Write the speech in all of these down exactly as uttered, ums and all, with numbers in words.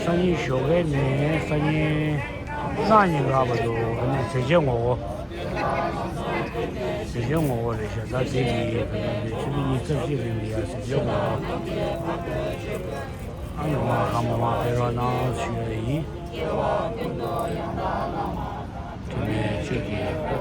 སང་ཉིན་ཞོགས་ཀས་ནས་སང་ཉིན་གནངས་ཉིན་ལྷག་བར་དུ་ཨ་ནི་མཛད་འཆར་ངོ་བོ། མཛད་འཆར་ངོ་བོ་རེད་ཤག་ད་དེ་གི་ད་ལྟ་འདི་ཆུ་ཚོད་ཉི་ཤུ་རྩ་བཞི་རིང་ལ་ཡ་མཛད་འཆར་ངོ་བོ། ཨ་ནི་མ་གང་མང་མང་སྤེལ་རོགས་གནང་ཞུ་ཡ་ཡིན། དེ་ནས་ཁྱེད་ཀྱིས།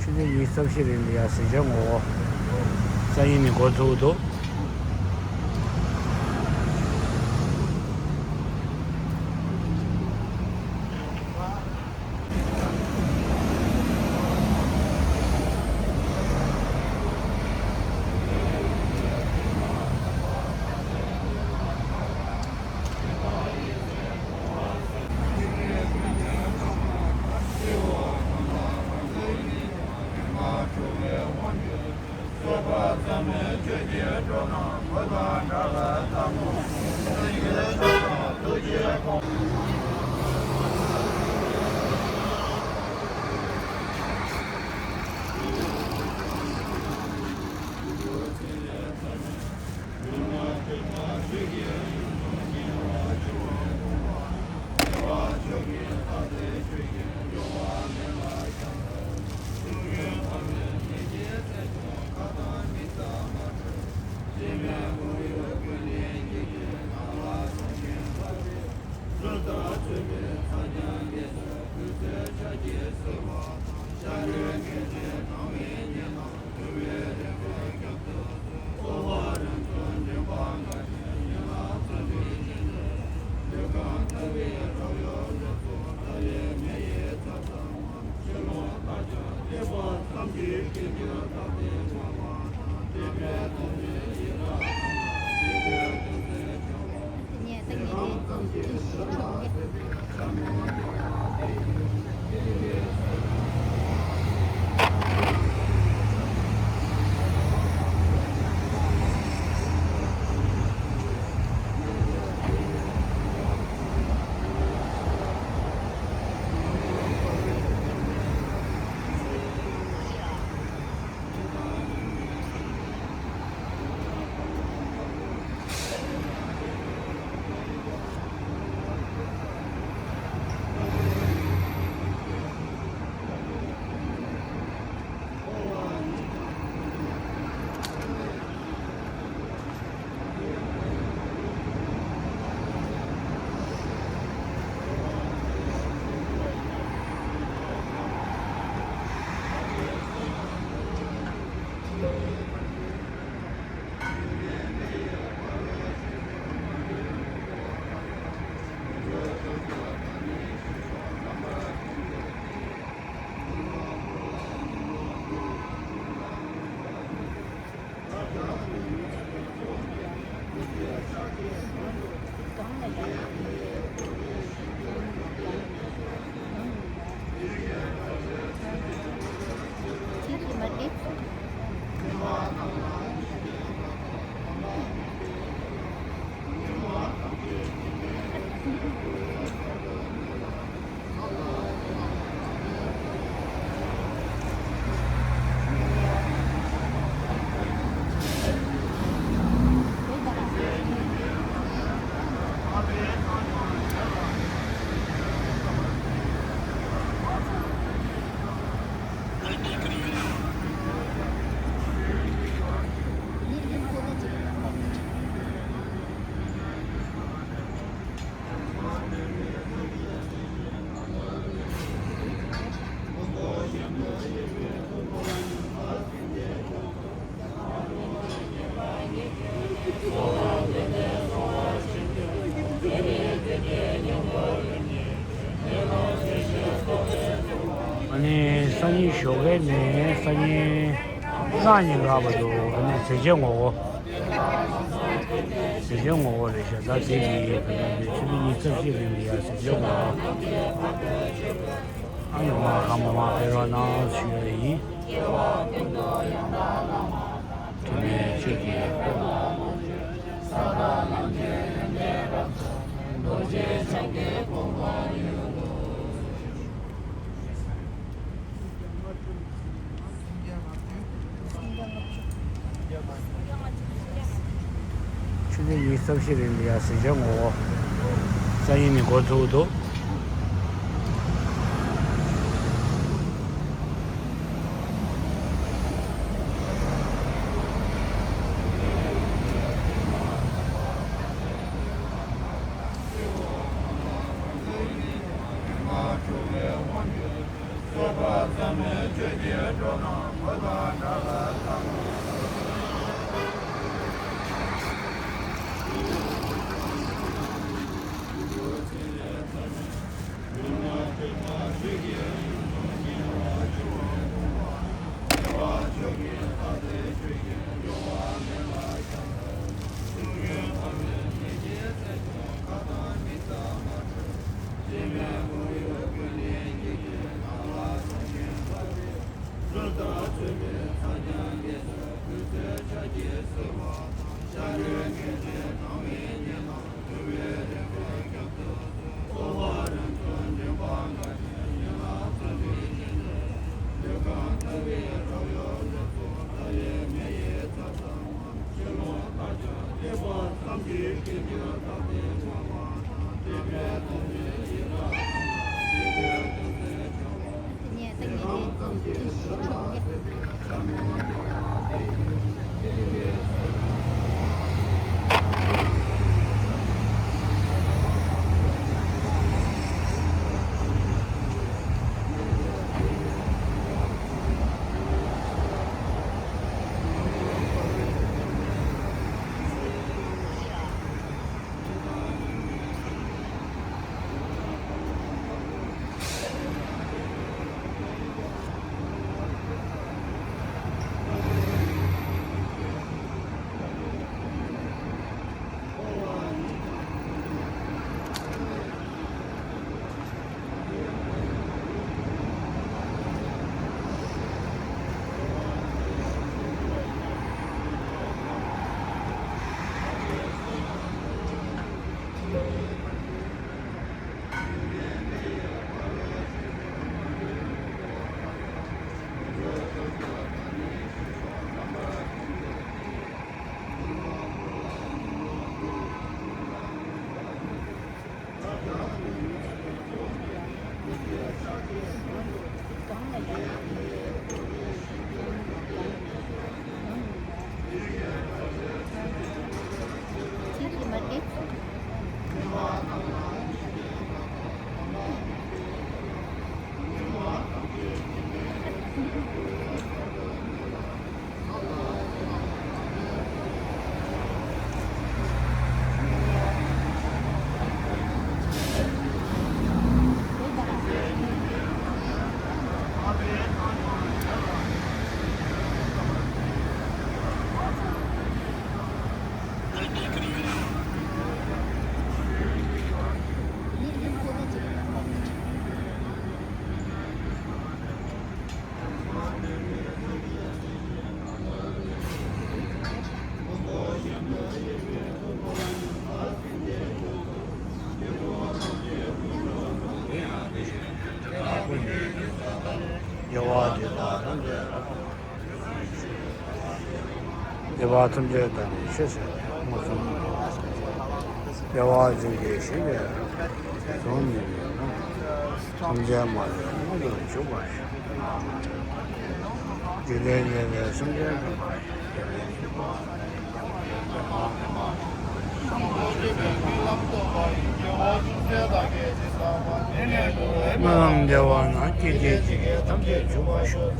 ཆུ་ཚོད་ཉི་ཤུ་རྩ་བཞི་རིང་ལ་ཡ་མཛད་འཆར་ངོ་བོ་སང་ཉིན་ནས་འགོ་ཚུགས་འདུག་ཨ་ནི་སང་ཉིན་ཞོགས་ཀས་ནས་སང་ཉིན་གནངས་ཉིན་ལྷག་བར་དུ་ཨ་ནི་མཛད་འཆར་ངོ་བོ། མཛད་འཆར་ངོ་བོ་རེད་ཤག་ད་དེ་གི་ད་ལྟ་འདི་ཆུ་ཚོད་ཉི་ཤུ་རྩ་བཞི་རིང་ལ་ཡ་མཛད་འཆར་ངོ་བོ། ཨ་ནི་མ་གང་མང་མང་སྤེལ་རོགས་གནང་ཞུ་ཡ་ཡིན། དེ་ནས་ཁྱེད་ཀྱིས། ཕྱི་ཚེས་ཉི་ཤུ་རྩ་བཞི་རིང་ལ་ཡ་གཟིམ་ཆུང་ངོ་བོ་སང་ཉིན་ནས་འགོ་ཚུགས་འདུག་དགེ་བ་འདི་དག་ཐམས་ཅད་བདེ་བ་ཐམས་ཅད་དང་ནི་ཆོས་སུ་མངོན་སུམ། བདེ་བ་འཛིན་པའི་ཞིང་ལས་གཟུང་ནས་ནི། ཐམས་ཅད་མ་ལུས་མངོན་དུ་གྱུར་པར་ཤོག། འཇིག་རྟེན་དགེ་བའི་སེམས་ཅན་ཐམས་ཅད་སྨོན་ལམ་བདེ་བ་ན་སྐྱེ་གཅིག་གིས་ཐམས་ཅད་འཇུག་པར་ཤོག།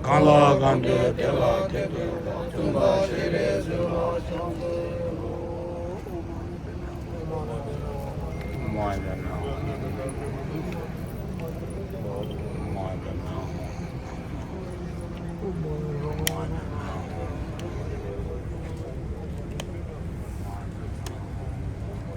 གང་ལ་གང་འདུལ་དེ་ལ་དེ་འདུལ་བ། མཐུན་པ་ཞི་བའི་སྲིད་པ་ཆེན་པོའི་ངོ་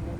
བོ།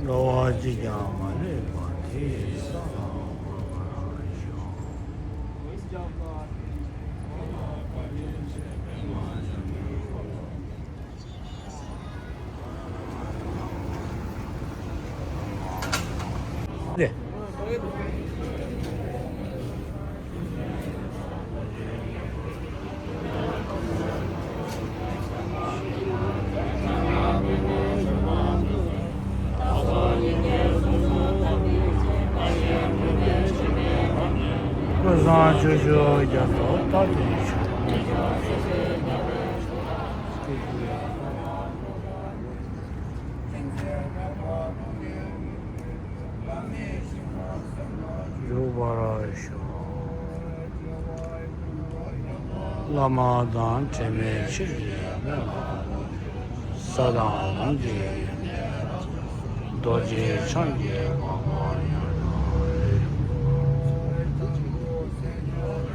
འགྲོ་བ་གཅིག་ཀྱང་མ་ལུས་པ་དེའི་ས་ལ་འགོད་པར་ཤོག། ཀུན་བཟང་ཆོས་སྐྱོང་རྒྱ་མཚོ་རྟག་ཏུ་བཞུགས། འཇུག་པར་ཤོག། བླ་མ་དང་དྲི་མེད་ཕྱིར་གྱིས་མེད་པ། ས་དང་ལམ་གྱི་ཡོན་ཏན་རྡོ་རྗེ་འཆང་གི་གོ་འཕང་ཡོངས་སུ་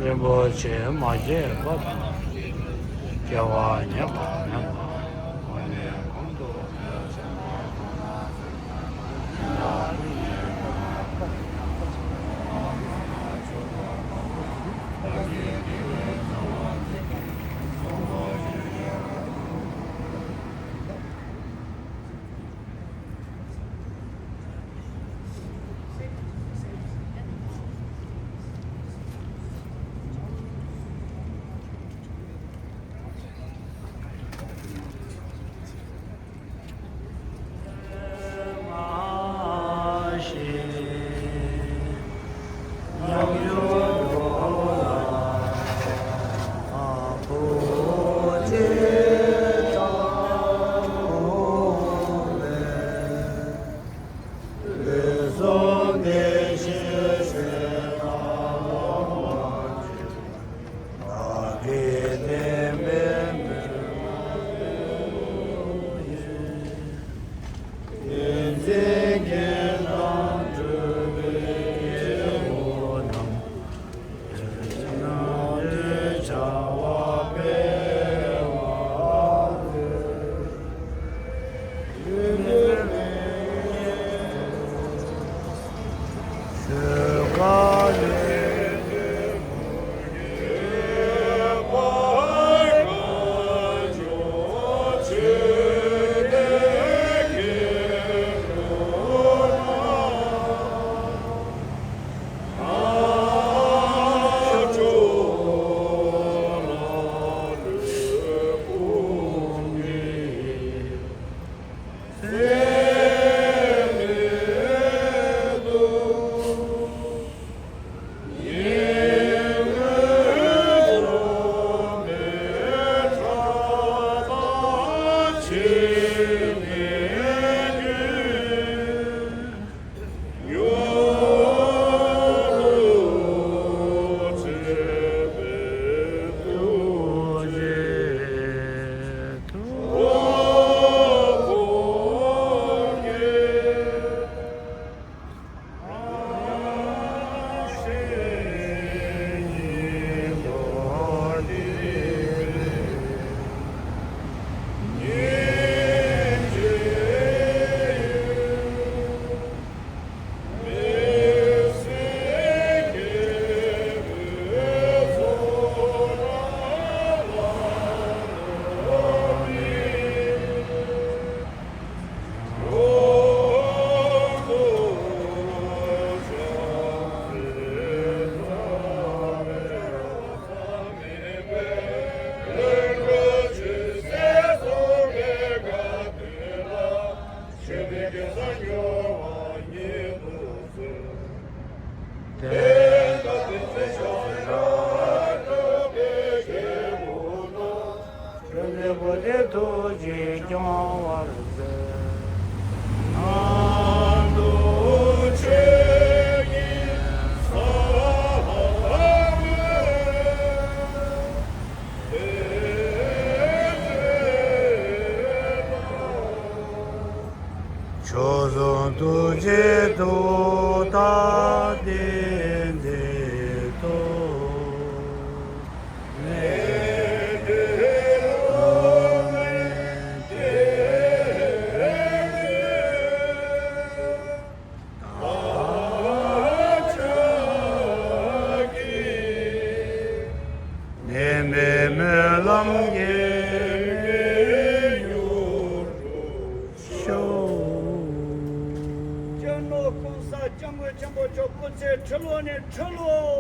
རིན་པོ་ཆེ་མ་སྐྱེས་པ་དང་། སྐྱེ་བ་ངེས་པ་མེད་པ། འོ་ནས་གོང་དུ་ ཐུགས་རྗེ་ཐུགས་ཐག་བདེན་མཛད་དོ། ནད་མེད་སྨོན་ལམ་རྒྱས་པའི་མྱུར་དུ་ཤོག། སྤྱི་ནོར་གོང་ས་སྐྱབས་མགོན་ཆེན་པོ་མཆོག་སྐུ་ཚེ་ཁྲི་ལོ་ནས་ཁྲི་ལོ།